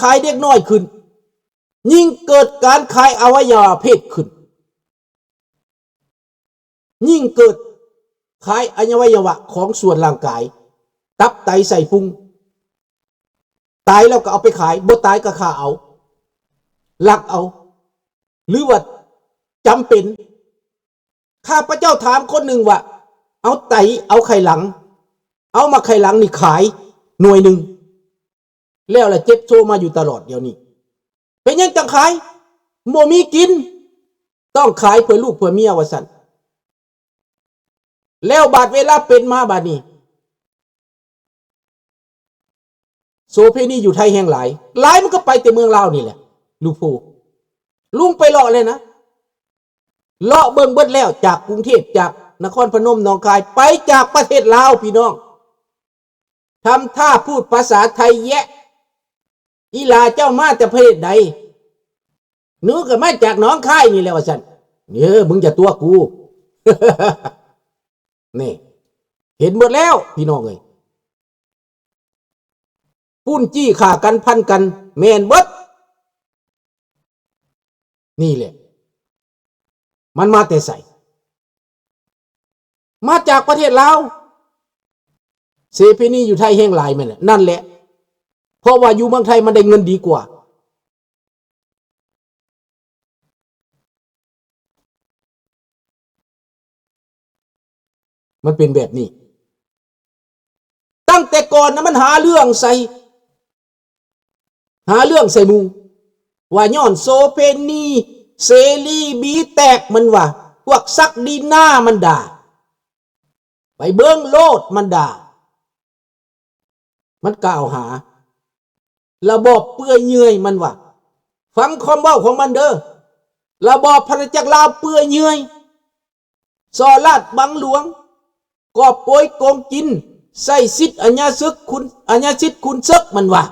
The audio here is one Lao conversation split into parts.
ຂາຍເດັກນ້ອຍຂຶ້ນ, ຍິ່ງເກີດການຂາຍອະໄວຍະວະເພດຂຶ້ນ, ຍິ່ງເກີດຂາຍອະໄວຍະວະຂອງສ່ວນຮ່າງກາຍ, ຕັບ, ໄຕ, ໄສ້ພຸງ, ຕາຍແລ້ວກໍເອົາໄປຂາຍ, ບໍ່ຕາຍກໍຂ້າເອົາ, ລັກເອົາ, ຫຼືວ່າຈຳເປັນ. ຂ້າພະເຈົ້າຖາມຄົນໜຶ່ງວ່າ ເອົາໄຕ, ເອົາໄຂ່ຫຼັງ, ເອົາໝາກໄຂ່ຫຼັງນີ້ຂາຍໜ່ວຍໜຶ່ງ, ແລ້ວລະເຈັບໂຊມາຢູ່ຕະຫຼອດດຽວນີ້. ເປັນຫຍັງຈັ່ງຂາຍ? ບໍ່ມີກິນ, ຕ້ອງຂາຍເພື່ອລູກເພື່ອເມຍວ່າຊັ້ນ. ແລ້ວບາດເວລາເປັນມາບາດນີ້ ໂສເພນີຢູ່ໄທແຮງຫຼາຍ, ຫຼາຍມັນກໍໄປແຕ່ເມືອງລາວນີ້ແຫຼະ. ລູກຜູ້ ລຸງໄປເລາະແລ້ວນະ, ເລາະເບິ່ງເບິດແລ້ວ, ຈາກກຸງເທບ, ຈາກນະຄອນພະນົມ, ໜອງຄາຍ, ໄປຈາກປະເທດລາວ ພີ່ນ້ອງ. ທຳທ່າພູດພາສາໄທແຍະ, ອີ່ຫຼ້າເຈົ້າມາແຕ່ປະເທດໃດ? ໜູກໍມາຈາກໜອງຄາຍນີ້ແຫຼະວ່າຊັ້ນ. ເອີ ມຶງຢ່າຕົວະກູ. ນີ້ ເຫັນເບິດແລ້ວ ພີ່ນ້ອງເອີຍ. ປຸ້ນຈີ້ຂ້າກັນພັນກັນ ແມ່ນເບິດ. ນີ້ແຫຼະ ມັນມາແຕ່ໃສ? ມາຈາກປະເທດລາວ. ເສເພນີຢູ່ໄທແຮງຫຼາຍແມ່ນແຫຼະ. ນັ້ນແຫຼະ ເພາະວ່າຢູ່ເມືອງໄທມັນໄດ້ເງິນດີກວ່າ. ມັນເປັນແບບນີ້. ຕັ້ງແຕ່ກ່ອນນະ ມັນຫາເລື່ອງໃສ່ ຫາເລື່ອງໃສ່ໝູ່ ວ່າຍ້ອນໂສເພນີ ເສລີ ບີແຕກ ມັນວ່າ ພວກສັກດີນາ ມັນດ່າ. ໄປເບິ່ງໂລດ ມັນດ່າ. ມັນກ່າວຫາລະບອບເປື່ອຍເຫຍື່ອຍ ມັນວ່າ. ຟັງຄວາມເວົ້າຂອງມັນເດີ້. ລະບອບພະນາຈັກລາວເປື່ອຍເຫຍື່ອຍ, ສໍ້ລາດບັງຫຼວງ, ກອບໂກຍໂກງກິນ, ໃຊ້ສິດອັນຍາສິດຂຸນ ອັນຍາສິດຂຸນເສິກ ມັນວ່າ.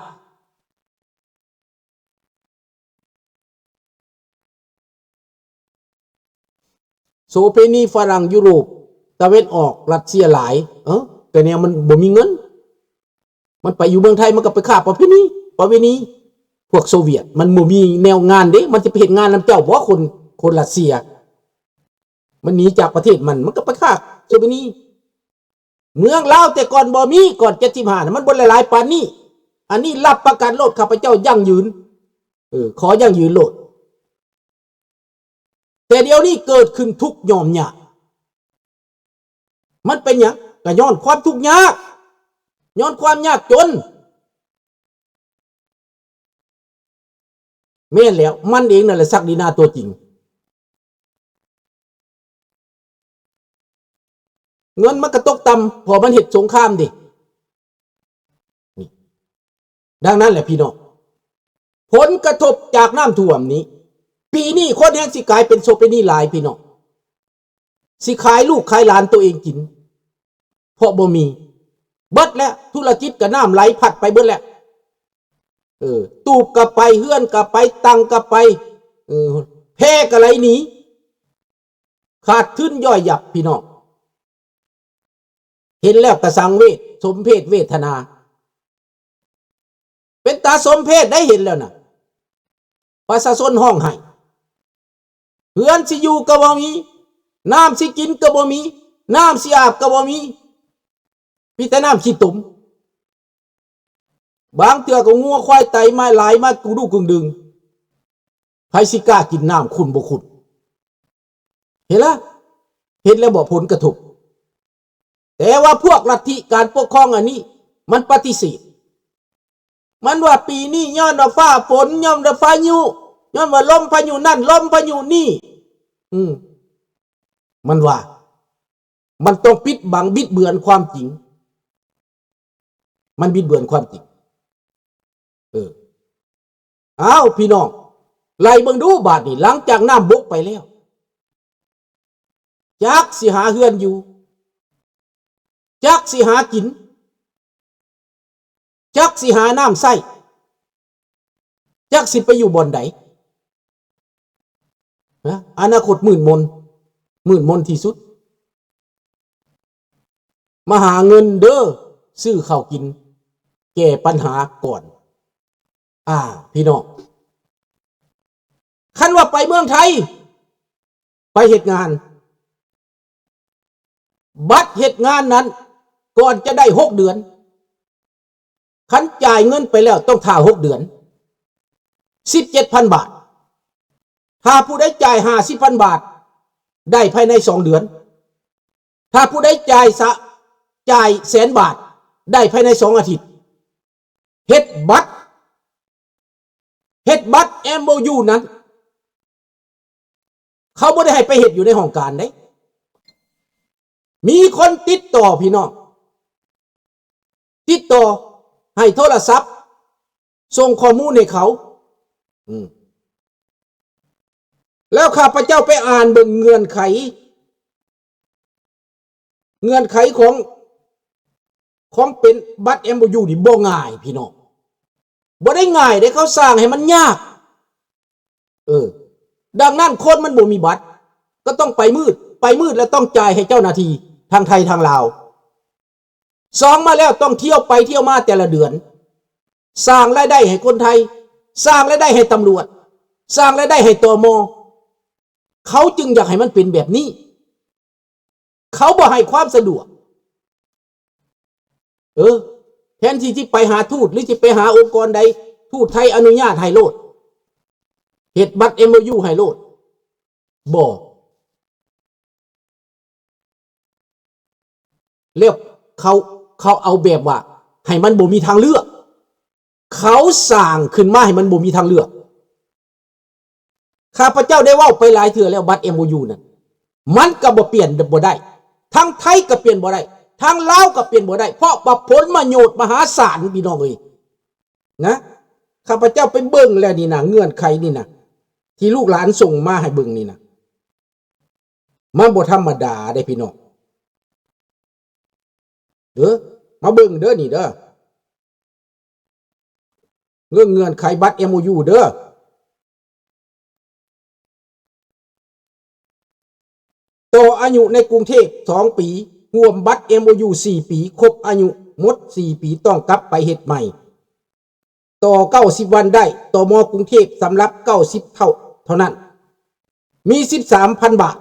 ໂສເພນີຝຣັ່ງຢູໂຣບຕາເວັນອອກ ຣັດເຊຍຫຼາຍ. ເອີ ແຕ່ແນວມັນບໍ່ມີເງິນ ມັນໄປຢູ່ເມືອງໄທ ມັນກໍໄປຄ້າປະເພນີ ປະເວນີ. ພວກໂຊວຽດມັນບໍ່ມີແນວງານເດ້ ມັນຊິໄປເຮັດງານນຳເຈົ້າບໍ່? ຄົນ ຄົນຣັດເຊຍ ມັນໜີຈາກປະເທດມັນ ມັນກໍໄປຄ້າໂສເພນີ. ເມືອງລາວແຕ່ກ່ອນບໍ່ມີ ກ່ອນເຈັດສິບຫ້ານະ ມັນບໍ່ໄດ້ຫຼາຍປານນີ້. ອັນນີ້ຮັບປະກັນໂລດ ຂ້າພະເຈົ້າຢັ້ງຢືນ. ເອີ ຂໍຢັ້ງຢືນໂລດ. ແຕ່ດຽວນີ້ເກີດຂຶ້ນທຸກຍອມຍາກ. ມັນເປັນຫຍັງ? ກໍຍ້ອນຄວາມທຸກຍາກ, ຍ້ອນຄວາມຍາກຈົນ. ແມ່ນແລ້ວ, ມັນເອງນັ້ນແຫຼະສັກດີນາຕົວຈິງ. ເງິນມັນກໍຕົກຕ່ຳ ເພາະມັນເຮັດສົງຄາມເດ້. ນີ້ ດັ່ງນັ້ນແຫຼະພີ່ນ້ອງ, ຜົນກະທົບຈາກນ້ຳຖ້ວມນີ້ ປີນີ້ຄົນແຮ່ງຊິກາຍເປັນໂສເພນີຫຼາຍພີ່ນ້ອງ. ຊິຂາຍລູກຂາຍຫຼານໂຕເອງກິນ ເພາະບໍ່ມີ. ເບິດແລ້ວ, ທຸລະກິດກໍນ້ຳໄຫຼພັດໄປເບິດແລ້ວ. ເອີ ຕູບກໍໄປ, ເຮືອນກໍໄປ, ຕັງກໍໄປ, ເອີ ແພກໍໄຫຼໜີ, ຂາດທຶນຍ່ອຍຫຍັບພີ່ນ້ອງ. ເຫັນແລ້ວກະສັງເວດ, ສົມເພດເວທະນາ. ເປັນຕາສົມເພດໄດ໋ ເຫັນແລ້ວນະ. ປະຊາຊົນຮ້ອງໄຫ້. ເຮືອນຊິຢູ່ກໍບໍ່ມີ, ນ້ຳຊິກິນກໍບໍ່ມີ, ນ້ຳຊິອາບກໍບໍ່ມີ, ມີແຕ່ນ້ຳຂີ້ຕົມ. ບາງເທື່ອກໍງົວຄວາຍໄຕມາຫຼາຍມາກຸດຸກຸງດຶງ. ໃຜຊິກ້າກິນນ້ຳຂຸ່ນບໍ່ຂຸ່ນ? ເຫັນລະ? ເຫັນແລ້ວບໍ່ຜົນກະທົບ? ແຕ່ວ່າພວກລັດທິການປົກຄອງອັນນີ້ ມັນປະຕິເສດ. ມັນວ່າປີນີ້ຍ້ອນວ່າຟ້າຝົນ, ຍ້ອນວ່າພາຍຸ, ຍ້ອນວ່າລົມພາຍຸນັ້ນ, ລົມພາຍຸນີ້. ອືມ ມັນວ່າ ມັນຕ້ອງປິດບັງ, ບິດເບືອນຄວາມຈິງ. ມັນບິດເບືອນຄວາມຈິງ. ເອີ ອ້າວ ພີ່ນ້ອງ, ໄລ່ເບິ່ງດູບາດນີ້, ຫຼັງຈາກນ້ຳບົກໄປແລ້ວ, ຈັກຊິຫາເຮືອນຢູ່, ຈັກຊິຫາກິນ, ຈັກຊິຫານ້ຳໃຊ້, ຈັກຊິໄປຢູ່ບ່ອນໃດ? ນະ ອະນາຄົດມືດມົນ, ມືດມົນທີ່ສຸດ. ມາຫາເງິນເດີ້, ຊື້ເຂົ້າກິນ, ແກ້ປັນຫາກ່ອນ. ອ່າ ພີ່ນ້ອງ ຄັນວ່າໄປເມືອງໄທ ໄປເຮັດງານ ບັດເຮັດງານນັ້ນ ກ່ອນຈະໄດ້ຫົກເດືອນ ຄັນຈ່າຍເງິນໄປແລ້ວຕ້ອງຖ້າຫົກເດືອນ ສິບເຈັດພັນບາດ. ຖ້າຜູ້ໃດຈ່າຍຫ້າສິບພັນບາດ ໄດ້ພາຍໃນສອງເດືອນ. ຖ້າຜູ້ໃດຈ່າຍສະ ຈ່າຍແສນບາດ ໄດ້ພາຍໃນສອງອາທິດ. ເຮັດບັດ ເຮັດບັດເອັມໂອຢູນັ້ນ ເຂົາບໍ່ໄດ້ໃຫ້ໄປເຮັດຢູ່ໃນຫ້ອງການເດ້. ມີຄົນຕິດຕໍ່ພີ່ນ້ອງ ຕິດຕໍ່ ໃຫ້ໂທລະສັບ ສົ່ງຂໍ້ມູນໃຫ້ເຂົາ. ອືມ ແລ້ວຂ້າພະເຈົ້າໄປອ່ານເບິ່ງເງື່ອນໄຂ ເງື່ອນໄຂຂອງ ຂອງເປັນບັດເອັມໂອຢູນີ້ບໍ່ງ່າຍພີ່ນ້ອງ ບໍ່ໄດ້ງ່າຍເດ້ ເຂົາສ້າງໃຫ້ມັນຍາກ. ເອີ ດັ່ງນັ້ນຄົນມັນບໍ່ມີບັດ ກໍຕ້ອງໄປມືດ ໄປມືດແລ້ວຕ້ອງຈ່າຍໃຫ້ເຈົ້າໜ້າທີ່ທາງໄທທາງລາວ. ສອງມາແລ້ວຕ້ອງທ່ຽວໄປທ່ຽວມາແຕ່ລະເດືອນ ສ້າງລາຍໄດ້ໃຫ້ຄົນໄທ ສ້າງລາຍໄດ້ໃຫ້ຕຳຫຼວດ ສ້າງລາຍໄດ້ໃຫ້ ຕມ. ເຂົາຈຶ່ງຢາກໃຫ້ມັນເປັນແບບນີ້ ເຂົາບໍ່ໃຫ້ຄວາມສະດວກ. ເອີ ແທນທີ່ຊິໄປຫາທູດ ຫຼື ຊິໄປຫາອົງກອນໃດ ທູດໄທອະນຸຍາດໃຫ້ໂລດ ເຮັດບັດເອັມໂອຢູໃຫ້ໂລດ ບໍ່ ແລ້ວເຂົາ ເຂົາເອົາແບບວ່າໃຫ້ມັນບໍ່ມີທາງເລືອກ ເຂົາສ້າງຂຶ້ນມາໃຫ້ມັນບໍ່ມີທາງເລືອກ. ຂ້າພະເຈົ້າໄດ້ເວົ້າໄປຫຼາຍເທື່ອແລ້ວ ບັດເອັມໂອຢູນັ້ນ ມັນກໍບໍ່ປ່ຽນບໍ່ໄດ້ ທາງໄທກໍປ່ຽນບໍ່ໄດ້ ທາງລາວກໍປ່ຽນບໍ່ໄດ້ ເພາະວ່າຜົນປະໂຫຍດມະຫາສານ ພີ່ນ້ອງເອີຍ ນະ. ຂ້າພະເຈົ້າໄປເບິ່ງແລ້ວນີ້ນະ ເງື່ອນໄຂນີ້ນະ ທີ່ລູກຫຼານສົ່ງມາໃຫ້ເບິ່ງນີ້ນະ ມັນບໍ່ທຳມະດາເດ້ພີ່ນ້ອງ ເອີ ມາເບິ່ງເດີນີ້ເດີ ເລື່ອງເງື່ອນໄຂບັດເອັມໂອຢູເດີ ຕໍ່ອາຍຸໃນກຸງເທບສອງປີ ຮ່ວມບັດເອັມໂອຢູສີ່ປີ ຄົບອາຍຸໝົດສີ່ປີ ຕ້ອງກັບໄປເຮັດໃໝ່. ຕໍ່ເກົ້າສິບວັນໄດ້ ຕມ ກຸງເທບສຳລັບເກົ້າສິບເທົ່າ ເທົ່ານັ້ນ ມີສິບສາມພັນບາດ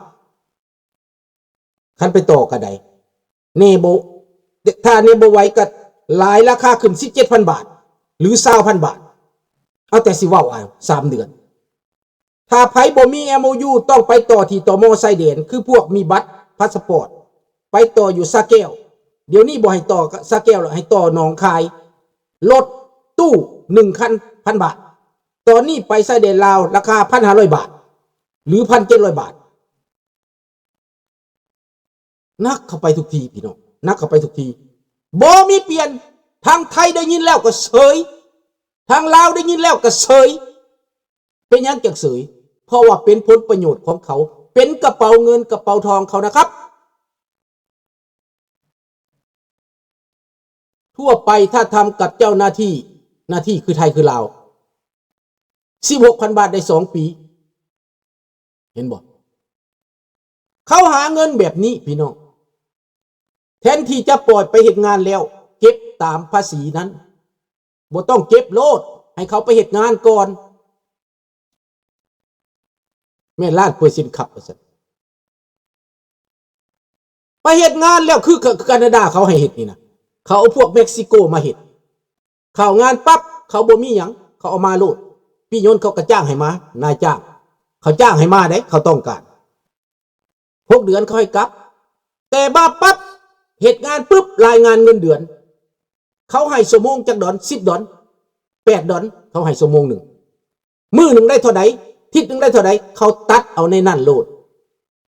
ຄັນໄປຕໍ່ກໍໄດ້ ແນ່ບໍ່ ຖ້າແນ່ບໍ່ໄຫວກໍຫຼາຍ ລາຄາຂຶ້ນສິບເຈັດພັນບາດ ຫຼື ຊາວພັນບາດ ເອົາແຕ່ຊິເວົ້າເອົາ ສາມເດືອນ. ຖ້າໃຜບໍ່ມີເອັມໂອຢູ ຕ້ອງໄປຕໍ່ທີ່ ຕມ ຊາຍແດນ ຄືພວກມີບັດພາສະປອດ ໄປຕໍ່ຢູ່ສະແກ້ວ ດຽວນີ້ບໍ່ໃຫ້ຕໍ່ສະແກ້ວແລ້ວ ໃຫ້ຕໍ່ໜອງຄາຍ ລົດຕູ້ໜຶ່ງຄັນ ພັນບາດ. ຕອນນີ້ໄປຊາຍແດນລາວ ລາຄາພັນຫ້າຮ້ອຍບາດ ຫຼື ພັນເຈັດຮ້ອຍບາດ. ໜັກເຂົ້າໄປທຸກທີພີ່ນ້ອງ ໜັກເຂົ້າໄປທຸກທີ ບໍ່ມີປ່ຽນ. ທາງໄທໄດ້ຍິນແລ້ວກໍເສີຍ ທາງລາວໄດ້ຍິນແລ້ວກໍເສີຍ. ເປັນຫຍັງຈັ່ງເສີຍ? ເພາະວ່າເປັນຜົນປະໂຫຍດຂອງເຂົາ ເປັນກະເປົາເງິນກະເປົາທອງເຂົານະຄັບ. ທົ່ວໄປຖ້າທຳກັບເຈົ້າໜ້າທີ່ ໜ້າທີ່ຄືໄທຄືລາວ ສິບຫົກພັນບາດໄດ້ສອງປີ ເຫັນບໍ່? ເຂົາຫາເງິນແບບນີ້ພີ່ນ້ອງ ແທນທີ່ຈະປ່ອຍໄປເຮັດງານແລ້ວເກັບຕາມພາສີນັ້ນ ບໍ່ຕ້ອງເກັບໂລດ ໃຫ້ເຂົາໄປເຮັດງານກ່ອນ. ແມ່ນລ້ານເປີເຊັນຄັບ ວ່າຊັ້ນ. ໄປເຮັດງານແລ້ວ ຄື ຄືການາດາເຂົາໃຫ້ເຮັດນີ້ນະ ເຂົາເອົາພວກເມັກຊິໂກມາເຮັດ. ເຂົ້າງານປັບ ເຂົາບໍ່ມີຫຍັງ ເຂົາເອົາມາໂລດ. ປີ້ຍົນເຂົາກໍຈ້າງໃຫ້ມາ ນາຍຈ້າງເຂົາຈ້າງໃຫ້ມາເດ້ ເຂົາຕ້ອງການ. ຫົກເດືອນເຂົາໃຫ້ກັບ ແຕ່ມາປັບ ເຮັດງານປຶບ ລາຍງານເງິນເດືອນ ເຂົາໃຫ້ຊົ່ວໂມງຈັກດອນ ສິບດອນ ແປດດອນ ເຂົາໃຫ້ຊົ່ວໂມງໜຶ່ງ. ມື້ໜຶ່ງໄດ້ເທົ່າໃດ ທິດໜຶ່ງໄດ້ເທົ່າໃດ ເຂົາຕັດເອົາໃນນັ້ນໂລດ.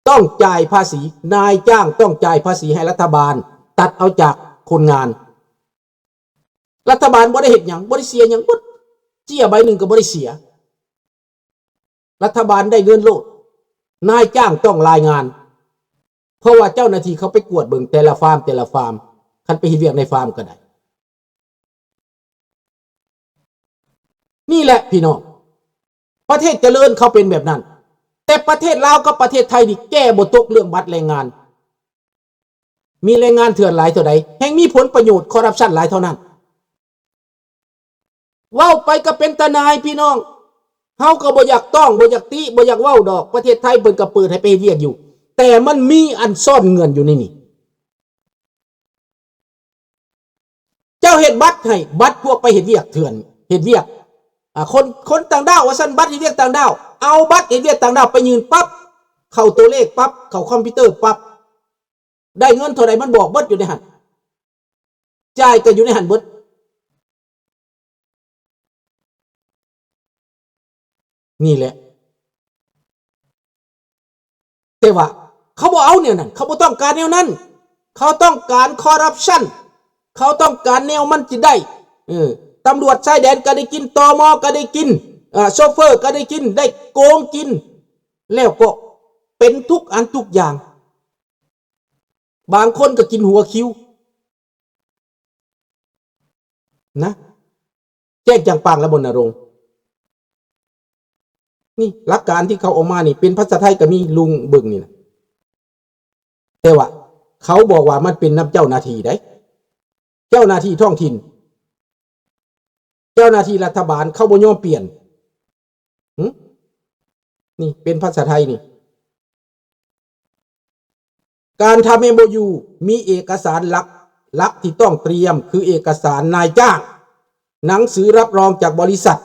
ຕ້ອງຈ່າຍພາສີ ນາຍຈ້າງຕ້ອງຈ່າຍພາສີໃຫ້ລັດຖະບານ ຕັດເອົາຈາກຄົນງານ. ລັດຖະບານບໍ່ໄດ້ເຮັດຫຍັງ ບໍ່ໄດ້ເສຍຫຍັງໝົດ ເຈ້ຍໃບໜຶ່ງກໍບໍ່ໄດ້ເສຍ. ລັດຖະບານໄດ້ເງິນໂລດ ນາຍຈ້າງຕ້ອງລາຍງານ ເພາະວ່າເຈົ້າໜ້າທີ່ເຂົາໄປກວດເບິ່ງແຕ່ລະຟາມ ແຕ່ລະຟາມ ຄັນໄປເຮັດວຽກໃນຟາມກໍໄດ້. ນີ້ແຫຼະພີ່ນ້ອງ ປະເທດຈະເລີນເຂົາເປັນແບບນັ້ນ ແຕ່ປະເທດລາວກັບປະເທດໄທນີ້ແກ້ບໍ່ຕົກເລື່ອງບັດແຮງງານ. ມີແຮງງານເຖື່ອນຫຼາຍເທົ່າໃດ ແຮ່ງມີຜົນປະໂຫຍດຄໍຣັບຊັນຫຼາຍເທົ່ານັ້ນ. ເວົ້າໄປກໍເປັນຕາໜ່າຍພີ່ນ້ອງ. ເຮົາກໍບໍ່ຢາກຕ້ອງ ບໍ່ຢາກຕິ ບໍ່ຢາກເວົ້າດອກ. ປະເທດໄທເພິ່ນກໍເປີດໃຫ້ໄປເຮັດວຽກຢູ່ ແຕ່ມັນມີອັນຊ້ອນເງື່ອນຢູ່ໃນນີ້. ເຈົ້າເຮັດບັດໃຫ້ ບັດພວກໄປເຮັດວຽກເຖື່ອນ ເຮັດວຽກ ອາ ຄົນ ຄົນຕ່າງດ້າວວ່າຊັ້ນ ບັດເຮັດວຽກຕ່າງດ້າວ ເອົາບັດເຮັດວຽກຕ່າງດ້າວໄປຍື່ນປັບ ເຂົ້າຕົວເລກປັບ ເຂົ້າຄອມພິວເຕີປັບ ໄດ້ເງິນເທົ່າໃດມັນບອກເບິດຢູ່ໃນຫັ້ນ ຈ່າຍກໍຢູ່ໃນຫັ້ນເບິດ. ນີ້ແຫຼະ ແຕ່ວ່າເຂົາບໍ່ເອົາແນວນັ້ນ ເຂົາບໍ່ຕ້ອງການແນວນັ້ນ ເຂົາຕ້ອງການຄໍຣັບຊັນ ເຂົາຕ້ອງການແນວມັນຈະໄດ້ ເອີ ຕຳຫຼວດຊາຍແດນກໍໄດ້ກິນ ຕມ ກໍໄດ້ກິນ ເອີ ໂຊເຟີກໍໄດ້ກິນ ໄດ້ໂກງກິນ ແລ້ວກໍເປັນທຸກອັນທຸກຢ່າງ ບາງຄົນກໍກິນຫົວຄິວ ນະ ແຈ້ງຈັງປາງ ແລະ ລົນນະລົງ. ນີ້ຫຼັກການທີ່ເຂົາອອກມານີ້ ເປັນພາສາໄທກໍມີ ລຸງເບິ່ງນີ້ນະ ແຕ່ວ່າເຂົາບອກວ່າມັນເປັນນຳເຈົ້າໜ້າທີ່ໃດ໋ ເຈົ້າໜ້າທີ່ທ້ອງຖິ່ນ ເຈົ້າໜ້າທີ່ລັດຖະບານ ເຂົາບໍ່ຍອມປ່ຽນ. ຫຶ ນີ້ເປັນພາສາໄທນີ້ ການທຳເອັມໂອຢູ ມີເອກະສານຫຼັກ ຫຼັກທີ່ຕ້ອງຕຽມ ຄືເອກະສານນາຍຈ້າງ, ໜັງສືຮັບຮອງຈາກບໍລິສັດ,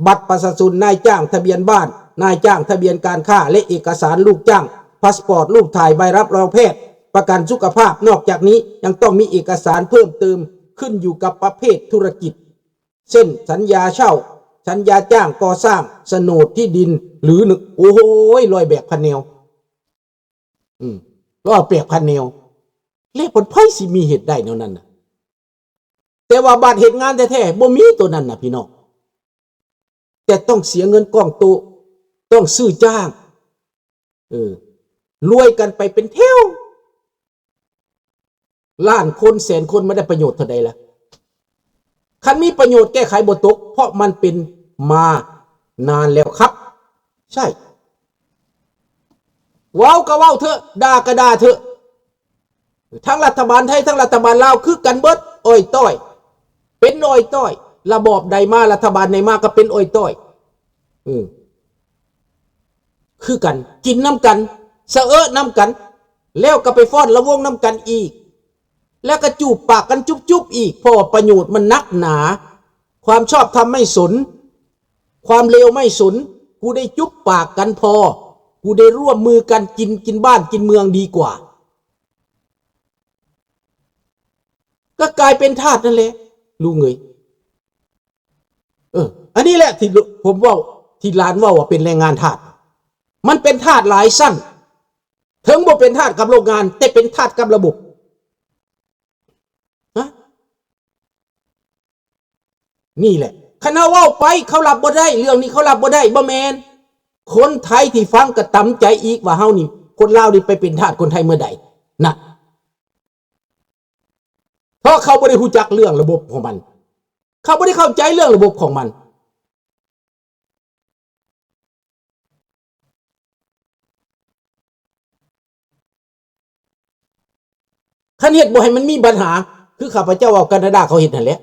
ບັດປະຊາຊົນນາຍຈ້າງ, ທະບຽນບ້ານນາຍຈ້າງ, ທະບຽນການຄ້າ ແລະ ເອກະສານລູກຈ້າງ, ພາສປອດ, ຮູບຖ່າຍ, ໃບຮັບຮອງແພດ, ປະກັນສຸຂະພາບ. ນອກຈາກນີ້ຍັງຕ້ອງມີເອກະສານເພີ່ມເຕີມ ຂຶ້ນຢູ່ກັບປະເພດທຸລະກິດ ເຊັ່ນ ສັນຍາເຊົ່າ, ສັນຍາຈ້າງກໍ່ສ້າງ, ສະໂໜດທີ່ດິນ ຫຼື ໂອ້ໂຫຍ ຮ້ອຍແບບພັນແນວ ອືມ ຮ້ອຍແບບພັນແນວ ແລ້ວເພິ່ນ ໃຜຊິມີເຮັດໄດ້ແນວນັ້ນນະ? ແຕ່ວ່າບາດເຮັດງານແທ້ໆ ບໍ່ມີໂຕນັ້ນນະພີ່ນ້ອງ ແຕ່ຕ້ອງເສຍເງິນກ້ອງໂຕະ ຕ້ອງຊື້ຈ້າງ ເອີ ລວຍກັນໄປເປັນແຖວ ລ້ານຄົນແສນຄົນ ມັນໄດ້ປະໂຫຍດເທົ່າໃດລະ? ຄັນມີປະໂຫຍດແກ້ໄຂບໍ່ຕົກ ເພາະມັນເປັນມານານແລ້ວຄັບ ໃຊ່ ເວົ້າກໍເວົ້າເຖາະ ດ່າກໍດ່າເຖາະ ທັງລັດຖະບານໄທ ທັງລັດຖະບານລາວຄືກັນເບິດ ອ້ອຍຕ້ອຍ ເປັນອ້ອຍຕ້ອຍ ລະບອບໃດມາ ລັດຖະບານໃດມາກໍເປັນອ້ອຍຕ້ອຍ ເອີ ຄືກັນ ກິນນຳກັນ ສະເອາະນຳກັນ ແລ້ວກໍໄປຟ້ອນລະວົງນຳກັນອີກ ແລ້ວກໍຈູບປາກກັນຈຸບໆອີກ ເພາະວ່າປະໂຫຍດມັນໜັກໜາ ຄວາມຊອບທຳໄມ່ສົນ ຄວາມເລວໄມ່ສົນ ກູໄດ້ຈຸບປາກກັນພໍ ກູໄດ້ຮ່ວມມືກັນກິນ ກິນບ້ານກິນເມືອງດີກວ່າ ກໍກາຍເປັນທາດນັ້ນແຫຼະ ລຸງເອີຍ ເອີ ອັນນີ້ແຫຼະທີ່ ຜົມເວົ້າ ທີ່ຫຼານເວົ້າວ່າເປັນແຮງງານທາດ ມັນເປັນທາດຫຼາຍຊັ້ນ ເຖິງບໍ່ເປັນທາດກັບໂລງງານ ແຕ່ເປັນທາດກັບລະບົບ ຮະ ນີ້ແຫຼະ ຄັນເຮົາເວົ້າໄປ ເຂົາຮັບບໍ່ໄດ້ ເລື່ອງນີ້ເຂົາຮັບບໍ່ໄດ້ ບໍ່ແມ່ນ ຄົນໄທທີ່ຟັງກໍຕຳໃຈອີກວ່າເຮົານີ້ ຄົນລາວນີ້ໄປເປັນທາດຄົນໄທເມື່ອໃດ ນັ້ນ ເພາະເຂົາບໍ່ໄດ້ຮູ້ຈັກເລື່ອງລະບົບຂອງມັນ ເຂົາບໍ່ໄດ້ເຂົ້າໃຈເລື່ອງລະບົບຂອງມັນ. ຄັນເຮັດບໍ່ໃຫ້ມັນມີບັນຫາ ຄືຂ້າພະເຈົ້າເວົ້າ ການາດາເຂົາເຮັດຫັ້ນແຫຼະ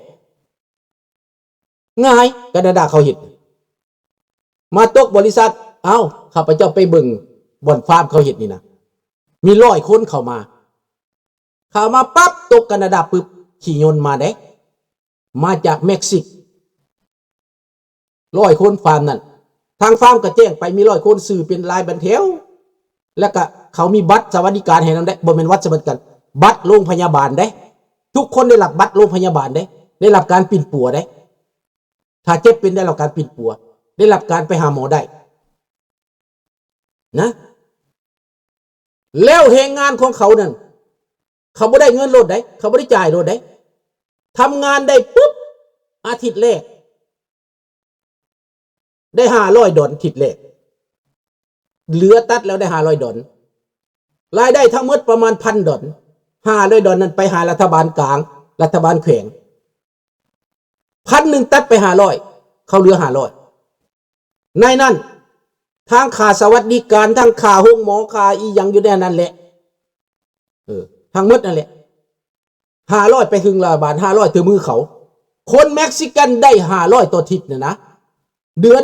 ງ່າຍ ການາດາເຂົາເຮັດ ມາຕົກບໍລິສັດ ເອົ້າ ຂ້າພະເຈົ້າໄປເບິ່ງບ່ອນຟາມເຂົາເຮັດນີ້ນະ ມີຮ້ອຍຄົນເຂົ້າມາ ເຂົ້າມາປັບ ຕົກການາດາປຶບ ຂີ່ຍົນມາເດ້ ມາຈາກເມັກຊິກ ຮ້ອຍຄົນຟາມນັ້ນ ທາງຟາມກໍແຈ້ງໄປ ມີຮ້ອຍຄົນ ຊື່ເປັນລາຍບັນແຖວ ແລ້ວກະເຂົາມີບັດສະຫວັດດີການໃຫ້ນຳເດ້ ບໍ່ແມ່ນບັດສະຫວັດດີການ ບັດໂລງພະຍາບານເດ້ ທຸກຄົນໄດ້ຮັບບັດໂລງພະຍາບານເດ້ ໄດ້ຮັບການປິ່ນປົວເດ້ ຖ້າເຈັບເປັນໄດ້ຮັບການປິ່ນປົວ ໄດ້ຮັບການໄປຫາໝໍໄດ້ ນະ ແລ້ວແຮງງານຂອງເຂົານັ້ນ ເຂົາບໍ່ໄດ້ເງິນໂລດໃດ ເຂົາບໍ່ໄດ້ຈ່າຍໂລດໃດ ທຳງານໄດ້ປຸບ ອາທິດແລກ ໄດ້ຫ້າຮ້ອຍດອນ ອາທິດແລກ ເຫຼືອຕັດແລ້ວໄດ້ຫ້າຮ້ອຍດອນ ລາຍໄດ້ທັງໝົດປະມານພັນດອນ ຫ້າຮ້ອຍດອນນັ້ນໄປຫາລັດຖະບານກາງ ລັດຖະບານແຂວງ ພັນໜຶ່ງຕັດໄປຫ້າຮ້ອຍ ເຂົາເຫຼືອຫ້າຮ້ອຍ ໃນນັ້ນ ທັງຄ່າສະຫວັດດີການ ທັງຄ່າໂຮງໝໍ ຄ່າອີ່ຫຍັງຢູ່ໃນນັ້ນແຫຼະ ເອີ ທັງໝົດນັ້ນແຫຼະ ຫ້າຮ້ອຍໄປເຖິງລັດຖະບານ ຫ້າຮ້ອຍຖືມືເຂົາ ຄົນເມັກຊິກັນໄດ້ຫ້າຮ້ອຍຕໍ່ທິດນີ້ນະ ເດືອນ